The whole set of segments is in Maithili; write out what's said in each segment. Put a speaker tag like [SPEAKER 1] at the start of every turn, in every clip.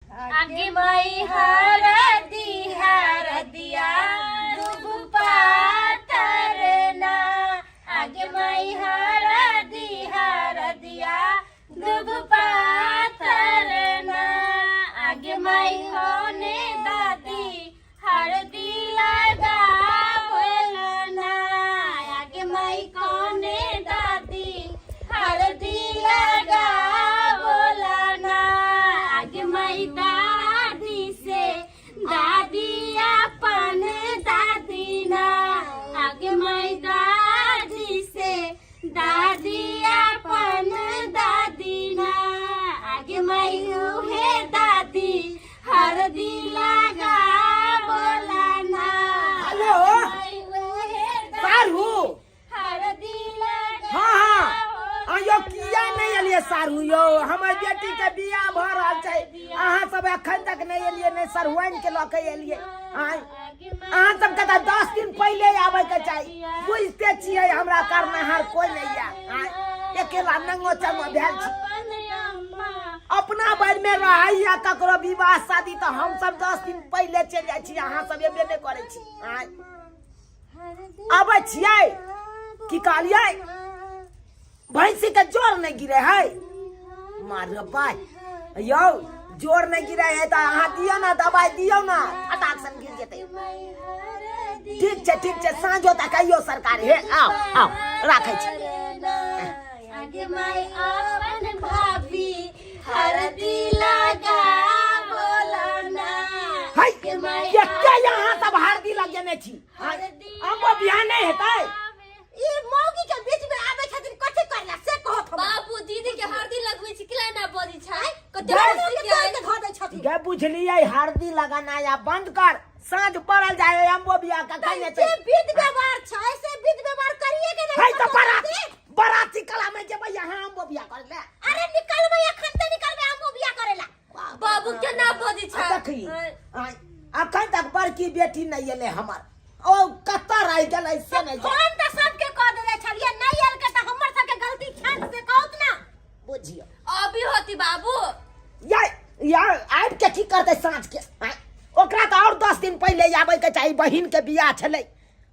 [SPEAKER 1] आगे माई हरदी हरदिया दुब पातर ना आगे माई हरदी हरदिया दुब पातर ना आगे माई होने दादी हरदी लगावल ना आगे माई कोने दादी हरदी लगावल ना आगे माई दादी से दादी अपन दादी ना आगे माई दादी से दादी अपन दादी ना आगे माई उहे दादी हरदी लगा बोला ना
[SPEAKER 2] हेलो
[SPEAKER 1] माई उहे दादी
[SPEAKER 2] सारू
[SPEAKER 1] हरदी लगा
[SPEAKER 2] हाँ हाँ आ यौ किया नहि एलियै सारू यौ हमर बेटी के बियाह भऽ रहल छै अहाँ सब एखन तक नहि एलियै नहि सरहुआइन के लऽ के एलियै आँय अहाँ सबके तऽ 10 दिन पहिले आबै के चाही। बुझते छियै हमरा करनाहार कोई नहि यऽ। आँय अकेला नंगो चंगो भेल छी। अपना भरि में रहैया ककरो विवाह शादी तऽ हम सब 10 दिन पहिले चलि जाइ छी, अहाँ सब एबे नहि करै छी। आँय आबै छियै की कहलियै? भैंसी के जोर नहीं गिरे है मार बाय यौ, जोर नहीं गिरे है तऽ अहाँ दियौ ना दवाई, दियौ ना, फटाक सन गिर जेतै। ठीक छै, ठीक छै, साँझो तक आइयो सरकार। हे आउ आउ, राखै छी।
[SPEAKER 1] आगे माई अपन भाभी हरदी लगा बोला ना।
[SPEAKER 2] है
[SPEAKER 1] आगे माई
[SPEAKER 2] के यहाँ सब हरदी लगेने छी? अम्बो बियाह नहि हेतै।
[SPEAKER 3] ई मौगी के बीच में आबै छथिन कथी करला से कहत हमरा।
[SPEAKER 4] बाबू, दीदी के हरदी लगबै छी, किला ना बजै छै कते
[SPEAKER 2] बस।
[SPEAKER 4] हंसी
[SPEAKER 3] के
[SPEAKER 4] के
[SPEAKER 3] तोड़ के धऽ दै छथिन।
[SPEAKER 2] गे बुझलियै, हरदी लगाना या बंद कर, साँझ पड़ल जाय, अम्बो बियाह कखन हेतै?
[SPEAKER 3] जे विध व्यवहार छै से विध व्यवहार करिए के
[SPEAKER 2] है
[SPEAKER 3] नहीं
[SPEAKER 2] तऽ बाराती बाराती कला में जेबै यहाँ अम्बो बियाह करे ले।
[SPEAKER 3] अरे निकलबै, एखन तऽ निकलबै अम्बो बियाह करेला।
[SPEAKER 4] बाबू, केना बजै छै?
[SPEAKER 2] आ देखी आँय, अखन तक बड़की बेटी नहि एलै हमर, ओ कतऽ रहि गेलै से नहि जानि।
[SPEAKER 3] फोन तऽ सबके कऽ देने छलियै, नहि एलकै तऽ हमर सबके गलती छनि से कहू ना।
[SPEAKER 2] बुझियौ।
[SPEAKER 4] अभी होती बाबू।
[SPEAKER 2] या या आबि के की करतै साँझ के? आँय, ओकरा तऽ और 10 दिन पहिले आबै के चाही, बहिन के बियाह छलै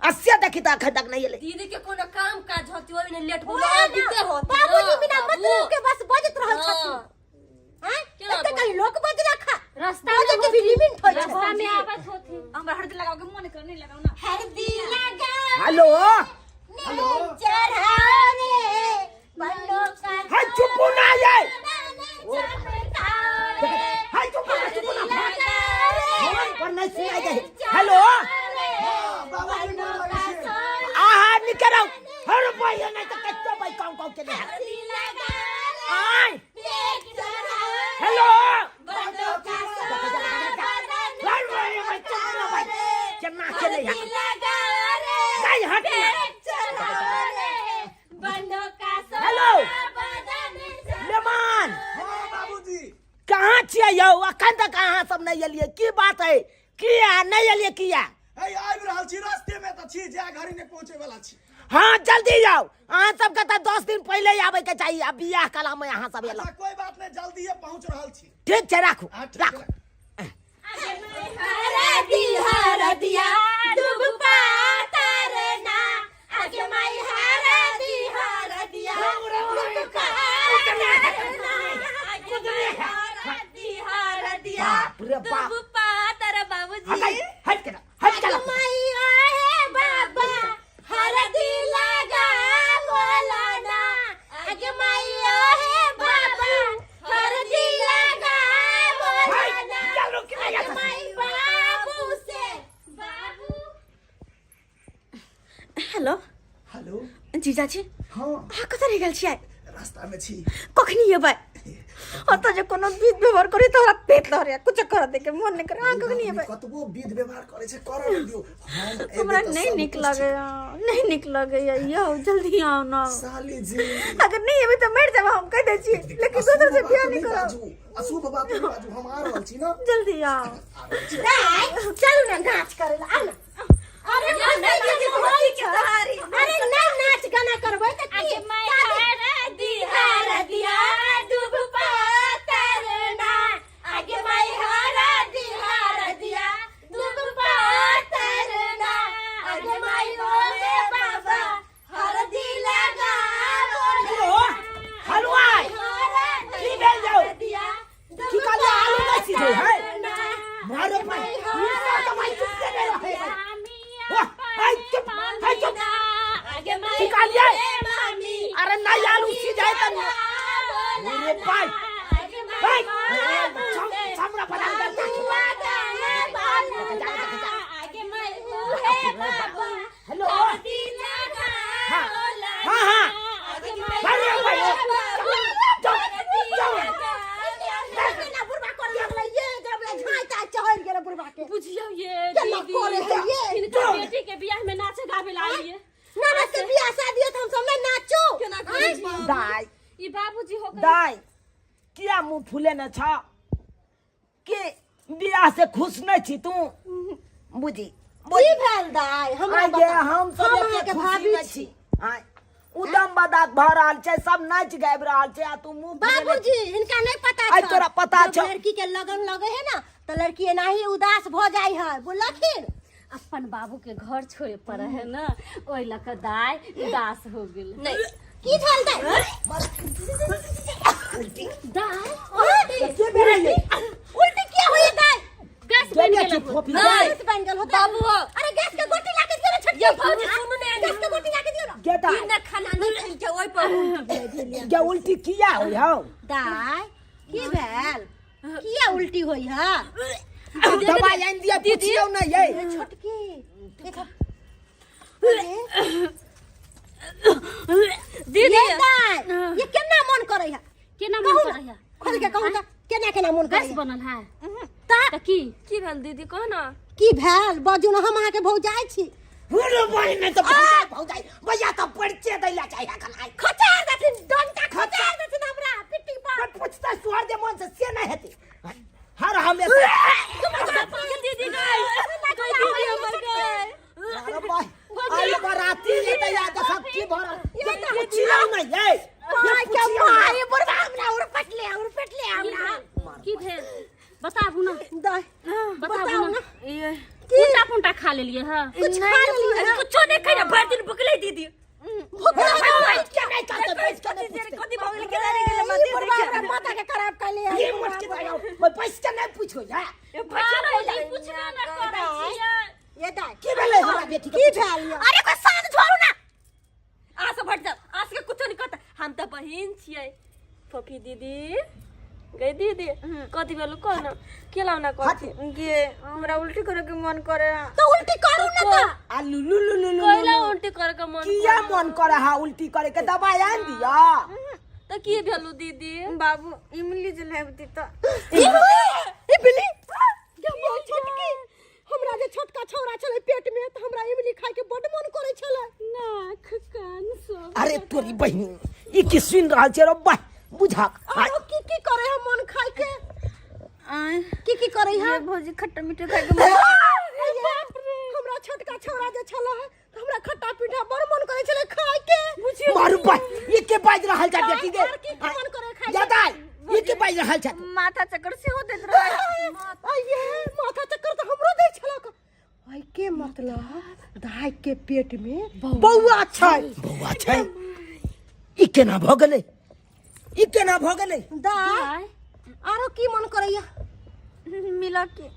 [SPEAKER 2] आ से देखी तऽ अखन तक नहि एलै।
[SPEAKER 4] दीदी के कोनो काम काज होती ओहि ने लेट
[SPEAKER 3] ओएह
[SPEAKER 4] बोलो
[SPEAKER 3] ना,
[SPEAKER 4] बीते होती।
[SPEAKER 3] बाबूजी बिना मतलब के बस बजत रहल छथिन। हैं
[SPEAKER 4] केना
[SPEAKER 3] एते कहीं लोक बज रखा
[SPEAKER 1] रास्ता
[SPEAKER 3] बजे
[SPEAKER 1] में
[SPEAKER 3] के भी लिमिट होइ छै।
[SPEAKER 1] रास्ता में आबत होती।
[SPEAKER 5] हमरा हरदी लगाओ के मन कर, नहीं लगाओ ना।
[SPEAKER 1] हरदी लगा
[SPEAKER 2] हेलो।
[SPEAKER 1] चढ़ा रे बनो का
[SPEAKER 2] है चुपू ना ये।
[SPEAKER 1] चमकाओ रे।
[SPEAKER 2] है चुपू ना, चुपू ना,
[SPEAKER 1] लगा रे
[SPEAKER 2] फोन पर नहीं सुनाई दे। हेलो।
[SPEAKER 6] बाबूजी, गोर लगै छी।
[SPEAKER 2] आहा निकलो हर भाई, नहीं तो कच्चा भाई कौन कौन के नहीं।
[SPEAKER 1] हरदी लगा रे
[SPEAKER 2] आय
[SPEAKER 1] चढ़ा
[SPEAKER 2] हेलो।
[SPEAKER 1] बनो का सोना बदन
[SPEAKER 2] हर भाई भाई, चुप ना भाई, चन्ना के नहीं।
[SPEAKER 1] हरदी लगा रे
[SPEAKER 2] नहीं हट ना।
[SPEAKER 1] चढ़ा रे बनो का सोना
[SPEAKER 2] हेलो।
[SPEAKER 1] बदन
[SPEAKER 2] मेहमान।
[SPEAKER 6] हाँ बाबूजी।
[SPEAKER 2] कहाँ छियै यौ? अखन तक अहाँ सब नहीं एलियै, की बात है? किया नहीं एलियै, किया?
[SPEAKER 6] हे आबि रहल छी, रास्ते में तऽ छी, जाय घड़ी नहि पहुँचे वाला छी।
[SPEAKER 2] हाँ जल्दी जाओ, अहाँ सबके तऽ 10 दिन पहिले ही आबै के चाही, आ बियाह कला में अहाँ सब एलहुँ।
[SPEAKER 6] अच्छा, कोई बात नहीं, जल्दी पहुँच रहल छी।
[SPEAKER 2] ठीक छै, राखू।
[SPEAKER 6] हाँ, ठीक
[SPEAKER 2] राखू।
[SPEAKER 6] छै।
[SPEAKER 1] हरदी हरदिया डूब पातर ना आगे माई हरदी हरदिया डूब पातर ना आगे माई हरदी हरदिया
[SPEAKER 2] बाप रे बाप।
[SPEAKER 4] डूब पातर बाबूजी।
[SPEAKER 2] हट हट के हट के।
[SPEAKER 1] आगे माई आहे बाबा हरदी लगा बोला ना आगे माई आहे बाबा हरदी लगा बोला ना
[SPEAKER 2] चलो कि नहीं।
[SPEAKER 1] आगे माई बाबू से बाबू।
[SPEAKER 5] हेलो।
[SPEAKER 6] हेलो।
[SPEAKER 5] जीजाजी।
[SPEAKER 6] हाँ।
[SPEAKER 5] अहाँ कतऽ रहि गेल छियै?
[SPEAKER 6] रास्ता में छी।
[SPEAKER 5] कखनी एबै? ओतऽ जे कोनो विध व्यवहार करी तऽ हमरा पेट लहरैया, कुछो करऽ दै के मन नहि करे। अहाँ कखनी एबै?
[SPEAKER 6] कतबो विध व्यवहार करै छै, करऽ नहि दियौ, हम एबै
[SPEAKER 5] हमरा
[SPEAKER 6] तऽ
[SPEAKER 5] नहि
[SPEAKER 6] सब
[SPEAKER 5] नीक
[SPEAKER 6] कुछ
[SPEAKER 5] लगैया, नहि नीक लगैया यौ, जल्दी आउ ने।
[SPEAKER 6] साली जी।
[SPEAKER 5] अगर नहि एबै तऽ मरि जाब हम, कहि दै छी, लेकिन दोसर से बियाह नहि करब।
[SPEAKER 6] बाजू, अशुभ बात नहि बाजू, हम आ रहल छी ने।
[SPEAKER 5] जल्दी आउ।
[SPEAKER 6] आ रहल छी।
[SPEAKER 3] दाइ चलू ने नाच करे ला, आ ना। अरे मस्ती के होली छै। अरे ना नाच गाना करबै तऽ की?
[SPEAKER 1] आगे माई हरदी हरदिया डूब पातर ना आगे माई।
[SPEAKER 2] की कहलियै अरे नहीं आलू सीधे त अरे भाई भाई हमरा बता दे हेलो हाँ हाँ हाँ अरे भाई जाओ जाओ
[SPEAKER 3] केना बुढ़बा करे लगलै ये एकरा झाँइ चढ़ि गेलै बुढ़बा के
[SPEAKER 1] बुझियौ ये
[SPEAKER 3] केना
[SPEAKER 1] दीदी
[SPEAKER 3] करे है ये
[SPEAKER 1] हिनकर बेटी के बियाह में नाचे गावे ला आइए
[SPEAKER 3] ना ना से बियाह शादी है तो हम सब नहीं नाचो
[SPEAKER 4] केना करै छी?
[SPEAKER 2] दाई
[SPEAKER 1] ई बाबूजी हो
[SPEAKER 2] दाई किया मुंह फूले न छ के बियाह से खुश नहीं छी तू बुझी
[SPEAKER 3] की भेल दाई हमरा
[SPEAKER 2] आगे
[SPEAKER 3] बताओ।
[SPEAKER 2] हम सब
[SPEAKER 3] हम
[SPEAKER 2] एते
[SPEAKER 3] अहाँके
[SPEAKER 2] खुशी
[SPEAKER 3] भाभी
[SPEAKER 2] नहि छी आँय, उदम बदाक भऽ रहल छै सब नाच गाबि रहल छै आ तू मुंह फुलेने
[SPEAKER 3] बाबूजी हिनका नहीं पता
[SPEAKER 2] आइ
[SPEAKER 3] छौ।
[SPEAKER 2] तोरा पता
[SPEAKER 3] जब
[SPEAKER 2] छौ।
[SPEAKER 3] लड़की के लगन लगे है ना तो लड़की एनाही उदास भ जाय है बोलखिन
[SPEAKER 1] अपन बाबू के घर छोड़े पड़े है ना ओहि लऽ कऽ दाय उदास हो गेल
[SPEAKER 4] नहीं
[SPEAKER 3] की भेल दाई
[SPEAKER 1] दाय
[SPEAKER 2] के भेलै ये?
[SPEAKER 3] उल्टी किया होई दाई
[SPEAKER 1] गैस
[SPEAKER 2] के
[SPEAKER 1] बनि
[SPEAKER 2] के
[SPEAKER 1] गेल
[SPEAKER 2] छी फोफी
[SPEAKER 4] नहीं।
[SPEAKER 3] गैस बन गेल होता
[SPEAKER 4] बाबू हो।
[SPEAKER 3] अरे गैस के गोटी लाके दियो ना छोटकी
[SPEAKER 4] ये भौजी सुनू ने
[SPEAKER 3] गैस के गोटी लाके दियो ना
[SPEAKER 2] गे दाई
[SPEAKER 4] ना खाना नहीं खेलके ओहि पर उल्टी भेल
[SPEAKER 2] गे उल्टी किया होइ हौ
[SPEAKER 3] दाई की भेल किया उल्टी होई है
[SPEAKER 2] दवाई आनि दिया पुछियौ ने ये
[SPEAKER 3] छोटकी देखो अरे,
[SPEAKER 4] दीदी
[SPEAKER 3] ये दाई ये केना मन करे है
[SPEAKER 1] केना मन
[SPEAKER 3] कहू
[SPEAKER 1] करे
[SPEAKER 3] ना
[SPEAKER 1] है
[SPEAKER 3] खोल के कहू त केना केना मन करे
[SPEAKER 1] गैस
[SPEAKER 3] है
[SPEAKER 1] बनल है
[SPEAKER 3] ता
[SPEAKER 1] तऽ की
[SPEAKER 4] की भेल दीदी कह ना
[SPEAKER 3] की भेल बाजू ना हम अहाँके भौजाइ छी
[SPEAKER 2] बुढ़ो बहिन नहि तऽ भौजाइ भौजाइ भैया तऽ परिचय दै ला चाही एखन आइ
[SPEAKER 3] खचार देथिन डंटा खचार देथिन हमरा पिट्टी पर
[SPEAKER 2] पर पूछता सुहर जे मन से से नहि हेतै हर हमेशा
[SPEAKER 4] दीदी गई दीदी हमर गई
[SPEAKER 2] अरे भाई आई बराती ये तऽ या देखब की भरल ये पुछियौ नहि ये
[SPEAKER 3] माय के माय बुढ़वा हमरा उड़ पटले उड़ पटले हमरा
[SPEAKER 1] की भेल बताबू ना
[SPEAKER 3] दाइ
[SPEAKER 1] बताबू
[SPEAKER 3] बताउ
[SPEAKER 1] ना
[SPEAKER 3] ना
[SPEAKER 4] ये
[SPEAKER 1] उल्टा पुल्टा खा लेलिए है
[SPEAKER 3] कुछ खा लेलिए है
[SPEAKER 4] कुछो नहीं खाई भर दिन भुखले दीदी
[SPEAKER 3] भूख लागल
[SPEAKER 2] के नहि कहतै बैस के नहि पूछतै
[SPEAKER 4] कथी भऽ गेल केना गेल
[SPEAKER 3] ई बुढ़वा हमरा माथा के खराब कैले है
[SPEAKER 2] ये मोटकी तऽ आउ मैं बैस के नहि पूछो या
[SPEAKER 1] बाबूजी पुछबे ना करै छियै
[SPEAKER 3] ये दाइ
[SPEAKER 2] की भेलै हमरा बेटी के
[SPEAKER 3] की भेल ये
[SPEAKER 4] अरे कोई सांझ झोरू ना आस भट जाओ आस के कुछो नहीं कहता हम त बहिन छियै फफी दीदी गई दीदी कथी भेलु कह ना के लाउना कथी
[SPEAKER 5] गे हमरा उल्टी करे के मन करे
[SPEAKER 3] तो उल्टी करू ना त
[SPEAKER 2] आ लू लू लू लू लू
[SPEAKER 4] कोइला उल्टी करे के मन
[SPEAKER 2] किया मन करे हा उल्टी करे के दवाई आन दिया
[SPEAKER 4] त की भेलु दीदी
[SPEAKER 5] बाबू इमली जे लाबि त
[SPEAKER 3] ई बिल्ली गे माय छोटकी हमरा जे छोटका छौड़ा छलै पेट में त हमरा इमली खाय के बड मन करै छलै
[SPEAKER 1] नाक कान सब
[SPEAKER 2] अरे तोरी बहिन ई की सुनि रहल छै रो बाह बुझक
[SPEAKER 3] आरो की की करे है मन खाय के
[SPEAKER 5] आय
[SPEAKER 3] की की करे है
[SPEAKER 5] ये भौजी खट्टा मीठा खाय के मन
[SPEAKER 3] बाप रे हमरा छोटका छौड़ा जे छलै है त हमरा खट्टा पीठा बड़ मन करे छलै खाय के
[SPEAKER 2] मारू बाह ई के बाजि रहल छै बेटी के
[SPEAKER 3] आर की की मन करे खाय के?
[SPEAKER 2] या दाइ ई के बाजि रहल छै
[SPEAKER 5] माथा चक्कर सेहो दैत रहै
[SPEAKER 3] आइये माथा चक्कर तऽ हमरो दै छलक आई के मतलब दाई के पेट में बौआ छै
[SPEAKER 2] बौआ छै ई केना भऽ गेलै ई केना भऽ गेलै
[SPEAKER 3] दाई आरो की मन करैया
[SPEAKER 5] मिला के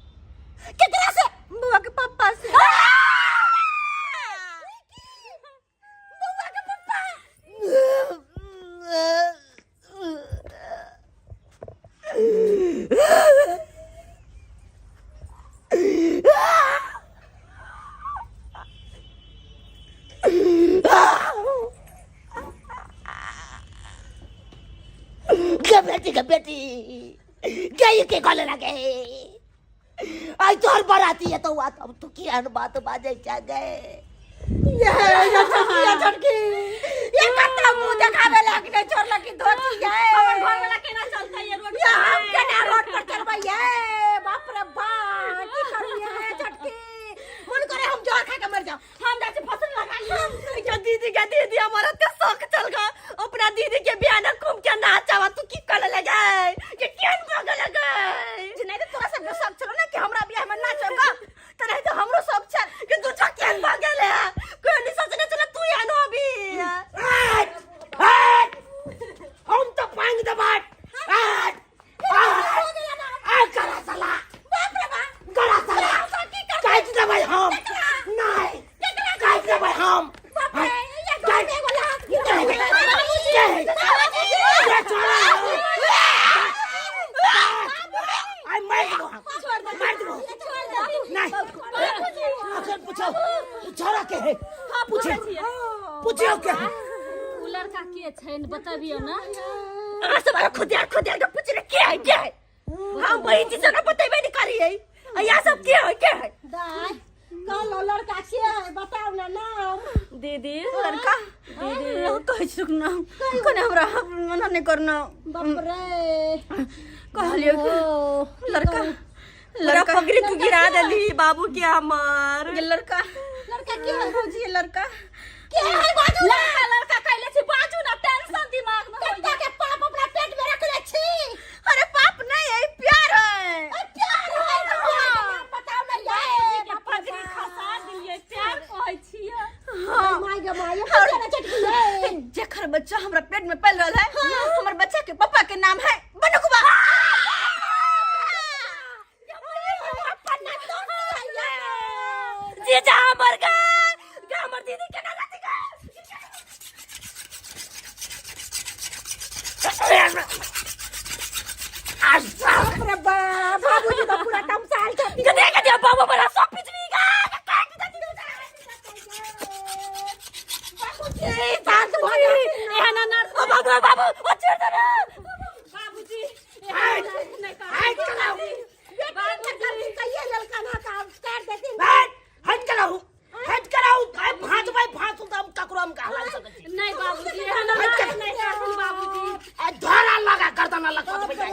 [SPEAKER 3] केकरा से
[SPEAKER 5] बौआ के पप्पा से
[SPEAKER 3] बौआ के पप्पा
[SPEAKER 2] गे बेटी के बेटी गे के गले लगे आई तोहर बराती है तो हुआ तब तू की हन बात बाजे चा गए
[SPEAKER 3] ये ये छोटकी ये छोटकी ये कत्ता मुंह देखावे लायक नहीं छोड़लक की धोती ये
[SPEAKER 1] हमर घर वाला केना चलतै ये रोड
[SPEAKER 3] ये हम केना रोड पर चलबै ये बाप रे बाप की करू ये छोटकी मन करे हम जहर खा के मर जाओ
[SPEAKER 4] हम जाइ छी फसल लगा ली के दीदी के दीदी हमारा ते शौक चल गा अपना दीदी के बियाह न घूम के नाचावा तू की करे लगे ये केन भग लगे
[SPEAKER 5] जे नहीं तो तोरा सबके शौक छलो ना कि हमरा बियाह में नाचो का त नहीं तो हमरो शौक छल
[SPEAKER 4] कि तू जो केन भग गेले कोई नहीं सोचने चला तू यहाँ नो अभी
[SPEAKER 2] हट हट हम तो पांग दबाट हट हट आ गला साला
[SPEAKER 3] बाप रे बाप
[SPEAKER 2] गला साला काट देबै हम नहीं काट देबै हम
[SPEAKER 3] बाप रे ये घर में
[SPEAKER 2] मार देबो हम मार देबो नहीं अखन पूछो उ छोरा के है पूछो पूछियो के है
[SPEAKER 1] उ लड़का के छैन बतबियो ना
[SPEAKER 4] अहाँ सब आरो खुदियार खुदियार के पूछ रहे के है के है हम बहिन जी से ना बतेबे नहीं करिए आ यहाँ सब के है के है
[SPEAKER 3] दाय कहलो लड़का के है बताओ ना नाम
[SPEAKER 4] दीदी
[SPEAKER 5] लड़का दीदी कहै छी रुक ना कोने हमरा मना नहीं करना
[SPEAKER 3] बाप रे
[SPEAKER 5] कहलियो कि लड़का
[SPEAKER 4] लड़का पगड़ी तू गिरा देली बाबू के हमर
[SPEAKER 5] ये लड़का
[SPEAKER 3] लड़का के है
[SPEAKER 5] भौजी ये लड़का
[SPEAKER 3] के है बाजू ना
[SPEAKER 1] लड़का लड़का कैले छी बाजू ना टेंशन दिमाग में हो
[SPEAKER 3] कत्ता के पाप अपना पेट में रखले छी
[SPEAKER 5] अरे पाप नहीं है प्यार है
[SPEAKER 3] अरे प्यार है तो प्यार के नाम बताओ ना ये
[SPEAKER 1] के पगड़ी खसा दिलिए प्यार कहै छियै
[SPEAKER 5] हाँ
[SPEAKER 3] my गे my ये ना चटकी है
[SPEAKER 5] जेकर बच्चा हमरा पेट में पल रहल है हमर बच्चा के पापा के नाम है बनुकुबा
[SPEAKER 4] जीजा हमर गा गा हमर दीदी के ना जाती गा
[SPEAKER 3] बाप रे बाप बाबूजी तो पूरा तमसाल छथिन
[SPEAKER 4] गदे गदे बाबू बड़ा सब पिछली गा काट देती
[SPEAKER 3] बाबूजी शांत भऽ जाउ
[SPEAKER 1] एहन अनर्थ
[SPEAKER 4] ओ बाबू ओ बाबू ओ छोड़ दे ना
[SPEAKER 1] बाबूजी
[SPEAKER 2] हट
[SPEAKER 1] नहीं
[SPEAKER 2] हट चलाओ
[SPEAKER 3] बाबूजी कहिए ललका ना का काट देथिन
[SPEAKER 2] हट हट चलाओ हट कराओ भाई फांस भाई फांस हम ककरो हम कहला सकै छी
[SPEAKER 1] नहीं बाबूजी एहन अनर्थ नहीं करथिन बाबूजी
[SPEAKER 2] आ धरा लगा गर्दन अलग कऽ देबै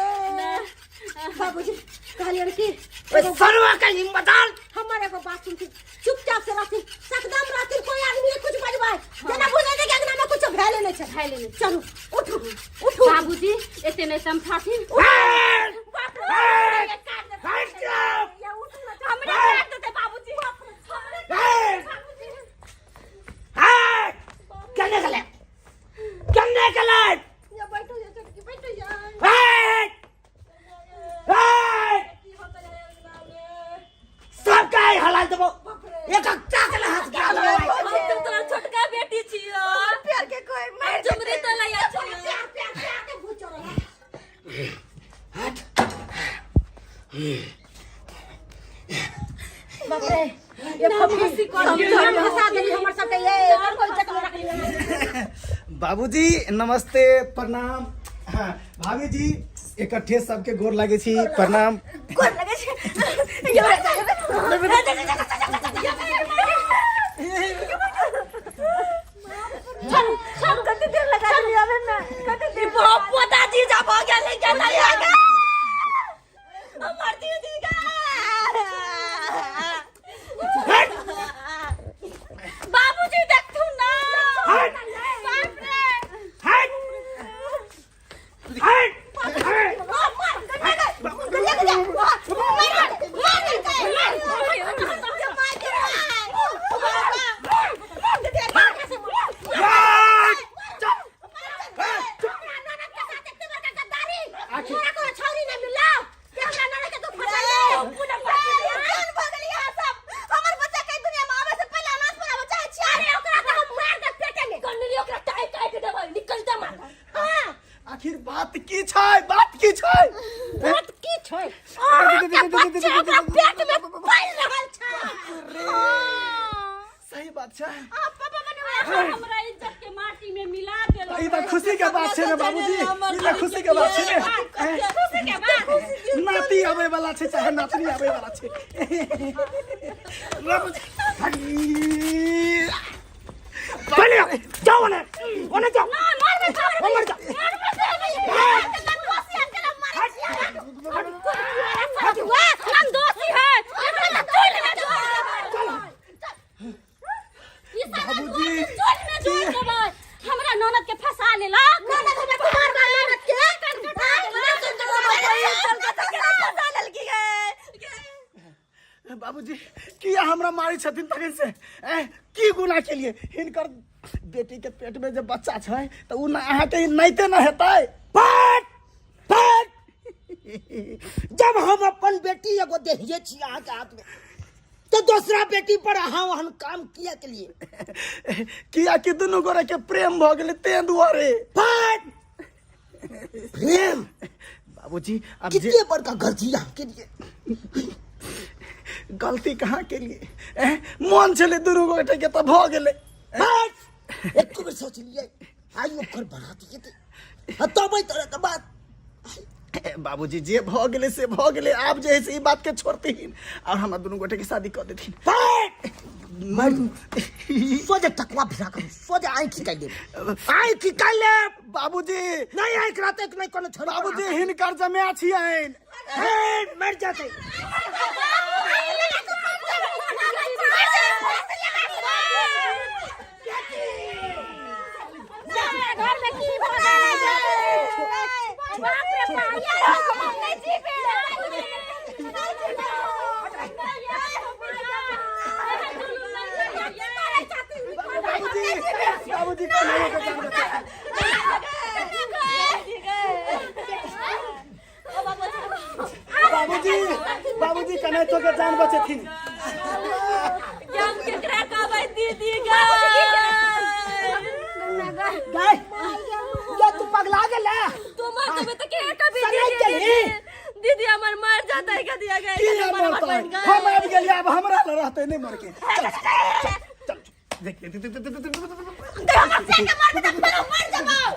[SPEAKER 3] बाबूजी कहलियन कि
[SPEAKER 2] ओए सरवा के हिम्मत डाल
[SPEAKER 3] हमर एगो बात सुनथिन चुपचाप से रहथिन सकदम रहथिन कोई आदमी के कुछ बजबाय जेना बुझै छै कि अंगना में कुछ भेले नहि छै
[SPEAKER 1] भेले नहि छै।
[SPEAKER 3] चलू उठू उठू
[SPEAKER 1] बाबूजी एते नहीं समझाथिन
[SPEAKER 2] हट
[SPEAKER 1] बाप रे
[SPEAKER 2] हट हट जाओ
[SPEAKER 1] हमरे काट देते बाबूजी हमरे
[SPEAKER 2] हट
[SPEAKER 1] बाबूजी
[SPEAKER 2] हट केने गेलै केने गेलै
[SPEAKER 3] या बैठो या चटकी बैठो या
[SPEAKER 2] हट हट सबके आइ हलाल देबो एक एकटा के हाथ गिरा देबो
[SPEAKER 4] हम तो तोरा छोटका बेटी छियो
[SPEAKER 5] प्यार के कोई मार
[SPEAKER 4] झुमरी तो लैया छियो
[SPEAKER 3] प्यार प्यार प्यार के भूत चढ़ल है
[SPEAKER 2] हट
[SPEAKER 3] बाप रे ये फफूसी फंसा देली हमर सबके ये कोई इज्जत नहीं रखली
[SPEAKER 6] बाबूजी नमस्ते प्रणाम हाँ, भाभी जी इकट्ठे सबके गोर लागे छी प्रणाम
[SPEAKER 5] गोर लगे छै कते देर लगा देली आबे में कते देर
[SPEAKER 4] बाप पोता जीजा भऽ गेलै केना गे हमर दीदी गे बाबूजी देखथु ना
[SPEAKER 2] हट
[SPEAKER 4] बाप रे
[SPEAKER 2] हट हट हट
[SPEAKER 6] आखिर बात की छै बात की छै
[SPEAKER 3] बात की छै अहाँके बच्चा ओकरा पेट में पल रहल छै
[SPEAKER 6] सही बात छै
[SPEAKER 1] हमरा इज्जत के माटी में मिला देलक
[SPEAKER 6] ई तऽ खुशी के बात छै ने बाबूजी ई तऽ खुशी के बात छै ने
[SPEAKER 1] खुशी के बात
[SPEAKER 6] नाती आबै वाला छै चाहे नातनी आबै वाला छै बाबूजी
[SPEAKER 2] पहले जाओ ओने ओने जाओ ओने जाओ
[SPEAKER 1] हम दोषी है एकरा तऽ चोइल में जोड़ देबै ई साला
[SPEAKER 6] बाबूजी,
[SPEAKER 1] चोइल में जोड़ देबै हमरा ननद के फंसा लेलक
[SPEAKER 3] ननद हमरा कुमार बा ननद के
[SPEAKER 6] बाबूजी किया हमरा मारै छथिन तखन से ए की गुनाह केलिए हिनकर बेटी के पेट में जे बच्चा छै तऽ उ ना अहाँके नैते न हेतै
[SPEAKER 2] फट फट जब हम अपन बेटी एगो देहिए छी अहाँके हाथ में तो दूसरा बेटी पर अहाँ ओहन काम किया के लिए
[SPEAKER 6] किया कि दुनू गोरे के प्रेम भऽ गेलै तें दुआरे
[SPEAKER 2] फट प्रेम
[SPEAKER 6] बाबूजी अब जे
[SPEAKER 2] कितने बड़का गलती अहाँ केलिए
[SPEAKER 6] गलती कहाँ केलिए ए मन छलै दुनू गोटे के तऽ भऽ गेलै
[SPEAKER 2] बस एक बेर सोच लिए आइ ओकर बारात जेतै आ तब एहि तरह के बात
[SPEAKER 6] बाबूजी जे भऽ गेलै से भऽ गेलै आब जे है से ई बात के छोड़थिन और हमरा दुनू गोटे के शादी कऽ देथिन
[SPEAKER 2] सोझे टकवा भिड़ा कर सोझे आँखि निकालि देब आँखि निकालि लेब
[SPEAKER 6] बाबूजी
[SPEAKER 2] नहीं आँखि रहतै तऽ नहि कोनो छोड़ी
[SPEAKER 6] बाबूजी हिनकर जमाय छियनि
[SPEAKER 2] हे मर जेतै
[SPEAKER 1] घर में की भऽ गेलै बाप रे बाप हम नहि जीबे
[SPEAKER 6] बाबूजी बाबूजी कन्हैया के जान बचा बाबूजी बाबूजी कन्हैया के जान बचेथिन
[SPEAKER 4] हम केकरा कहबै दीदी गे
[SPEAKER 2] गए ये तू पगला गेल
[SPEAKER 4] तू मर जेबै तऽ के कहबी
[SPEAKER 2] सनाइ
[SPEAKER 4] दीदी
[SPEAKER 2] गेलही?
[SPEAKER 4] दीदी हमर मर जेतै के दिया गए
[SPEAKER 6] की मरतै हम आबि गेलियै आब हमरा लग रहतै नहि मरके चल चल चल देख देख देख देख देख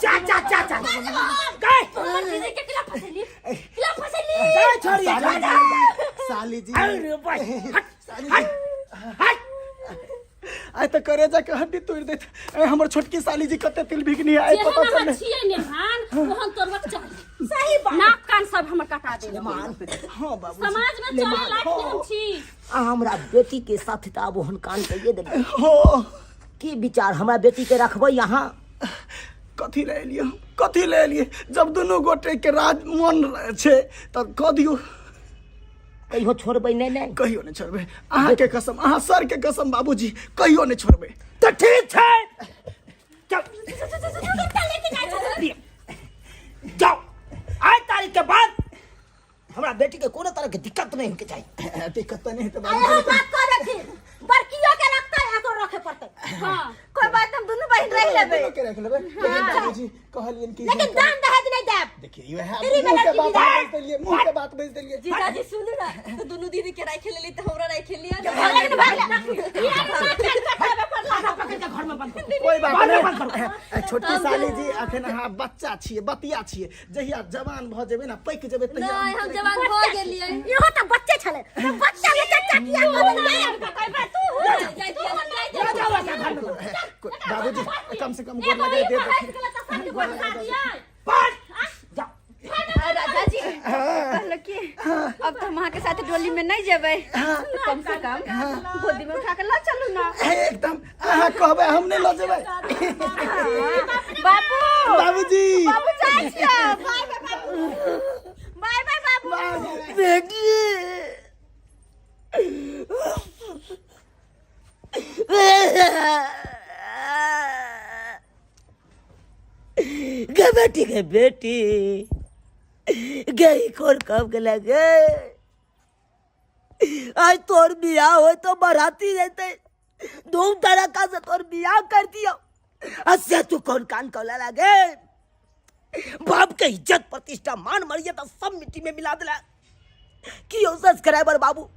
[SPEAKER 2] चा चा चा चा गए
[SPEAKER 4] दीदी के किला फसली किला फसली
[SPEAKER 2] गए छोड़ी
[SPEAKER 6] साली जी साली जी
[SPEAKER 2] अरे भाई हट
[SPEAKER 6] साली
[SPEAKER 2] हट
[SPEAKER 6] जी
[SPEAKER 2] हट
[SPEAKER 6] आइ तऽ करेजा के हड्डी तोड़ि दैत ए हमर छोटकी साली जी कते तिल भिगनी आइ
[SPEAKER 1] जेहन
[SPEAKER 6] पता
[SPEAKER 1] अहाँ
[SPEAKER 6] चललै
[SPEAKER 1] छियै नेहान ओहन तोड़बक चाही सही बात नाक कान सब हमर कटा देल
[SPEAKER 6] हाँ बाबू
[SPEAKER 1] समाज में चले लायक नहीं हम छी
[SPEAKER 2] आ हमरा बेटी के साथ तऽ आब ओहन कान कहिए देलियै
[SPEAKER 6] हो
[SPEAKER 2] की विचार हमरा बेटी के रखबै यहाँ
[SPEAKER 6] कथी ले एलियै हम कथी ले एलियै जब दुनू गोटे के राज मन छै तऽ कऽ दियौ
[SPEAKER 2] कहियो छोड़बै नहि नहि
[SPEAKER 6] कहियो नहि छोड़बै अहाँके कसम अहाँ सर के कसम बाबूजी कहियो नहि छोड़बै
[SPEAKER 2] तऽ ठीक छै चल जाओ आइ तारीख के बाद हमरा बेटी के कोनो तरह के दिक्कत नहीं होके चाहिए
[SPEAKER 6] दिक्कत तऽ नहि हेतै
[SPEAKER 3] अरे
[SPEAKER 6] बाबूजी
[SPEAKER 3] हम बात कर रखी बड़कियो के रखते है तो रखे पड़ते
[SPEAKER 1] हाँ
[SPEAKER 5] कोई बात हम दुनू बहन रह लेबै
[SPEAKER 6] दुनू के रख लेबै लेकिन बाबूजी कहलियन कि
[SPEAKER 3] लेकिन दान दहेज नहीं देब
[SPEAKER 6] देखिए इएह
[SPEAKER 3] फ्री में
[SPEAKER 6] मुँह के
[SPEAKER 3] लड़की
[SPEAKER 6] बात बाजि देलियै मुँह के बात बाजि देलियै
[SPEAKER 4] जीजाजी सुनू ना तो दुनू दीदी के राखे लेली तो हमरा राखे लिया
[SPEAKER 3] लेकिन भाग ले
[SPEAKER 2] घर में बंद करो
[SPEAKER 6] कोई बात
[SPEAKER 2] घर में
[SPEAKER 6] नहीं
[SPEAKER 2] बंद करो
[SPEAKER 6] छोटकी साली जी अखन अहाँ बच्चा छियै बतिया छियै जहिया जवान भऽ जेबै ने पैक जेबै तहिया
[SPEAKER 4] नहीं हम जवान भऽ गेलियै
[SPEAKER 3] इहो तऽ बच्चे छलै तऽ बच्चा के चच्चा किया कऽ देलियै
[SPEAKER 2] जा जाओ ऐसा घर में बंद करो।
[SPEAKER 6] बाबूजी कम से कम गोर लगाई दे
[SPEAKER 2] बस जाओ
[SPEAKER 5] राजा जी कहलो कि अब तो हम अहाँ के साथ डोली में नहीं जेबै तो कम से कम गोदी में उठा के ला चलू ना
[SPEAKER 6] एकदम अहाँ कहबै हम नहि लऽ जेबै
[SPEAKER 5] बाबू
[SPEAKER 6] बाबूजी
[SPEAKER 5] बाबू जाइ छियै बाय बाय बाबू बाय बाय बाबू
[SPEAKER 2] बेटी गे बेटी गे बेटी गे कोन काम के लगे आज तोर बियाह हो तो बराती रहते धूम धड़ाका से तोर बियाह कर दियो असे तू कौन कान कौला लागे बाप के इज्जत प्रतिष्ठा मान मर्यादा सब मिट्टी में मिला दिला कि सब्सक्राइबर बाबू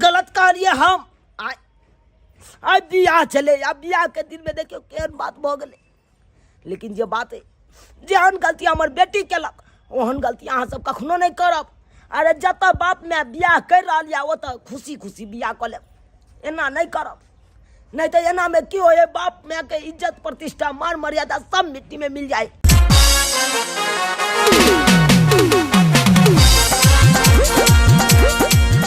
[SPEAKER 2] गलत कहलिए हम आय आय बियाह चले आ बियाह के दिन में देखियो केहन बात भऽ गेलै लेकिन जे बात है जेहन गलती हमर बेटी केलक ओहन गलती अहाँ सब कखनो नहि करब अरे जतऽ बाप माय बियाह करि रहल यऽ ओतऽ खुशी खुशी बियाह कऽ लेब एना नहि करब नहीं तो एना में की होए बाप माय के इज्जत प्रतिष्ठा मान मर्यादा सब मिट्टी में मिल जाए।